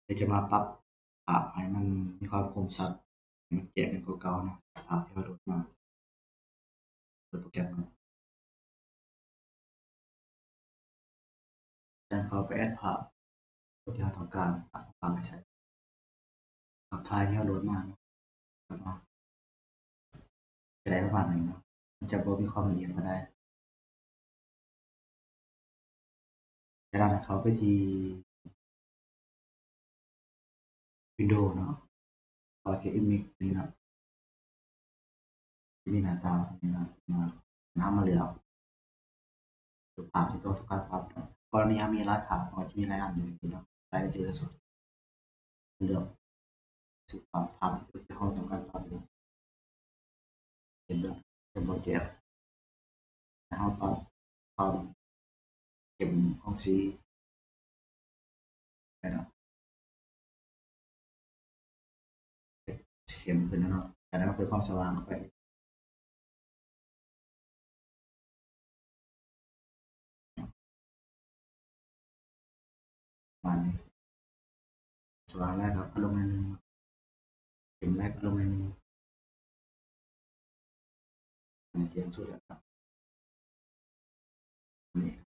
ດຽວຈະມາປັບພາບໃຫ້ມັນມີຄວາມຄົມຊັດ ໃຫ້ມັນແຈ້ງຂຶ້ນກວ່າເກົ່າເນາະ ພາບທີ່ເຮົາໂຫຼດມາ. ເປີດໂປຣແກຣມກ່ອນ. ຈາກນັ້ນເຂົ້າໄປແອັດພາບທີ່ເຮົາຕ້ອງການ ພາບທີ່ເຮົາໃສ່ ພາບຖ່າຍທີ່ເຮົາໂຫຼດມາເນາະ ຈະໄດ້ປະມານນີ້ເນາະ ມັນຈະບໍ່ມີຄວາມລະອຽດປານໃດ. ຈາກນັ້ນເຂົ້າໄປທີ່ Windows ເນາະ ເຂົ້າທີ່ Image ນີ້ເນາະ ຈະມີໜ້າຕາແບບນີ້ເນາະ ນຳມາເລືອກພາບທີ່ເຮົາຕ້ອງການປັບເນາະ. ກໍລະນີເຮົາມີຫຼາຍພາບ ເຮົາຈະມີຫຼາຍອັນຢູ່ນີ້ເນາະ ຫຼາຍໃນທີ່ສຸດ ເລືອກ ຊິປັບພາບທີ່ເຮົາຕ້ອງການປັບເນາະ ເຫັນບໍ່ ຈະບໍ່ແຈ້ງ ເຮົາປັບຄວາມເຂັ້ມຂອງສີໄປເນາະ ເຂັ້ມຂຶ້ນແລ້ວເນາະ ຈາກນັ້ນເອົາໄປຄວາມສະຫວ່າງເຂົ້າໄປ ປະມານນີ້ ສະຫວ່າງແລ້ວກໍເອົາລົງໜ້ອຍໜຶ່ງ ເຂັ້ມແລ້ວກໍເອົາລົງໜ້ອຍໜຶ່ງ ອັນນີ້ແຈ້ງສຸດແລ້ວເນາະ ນີ້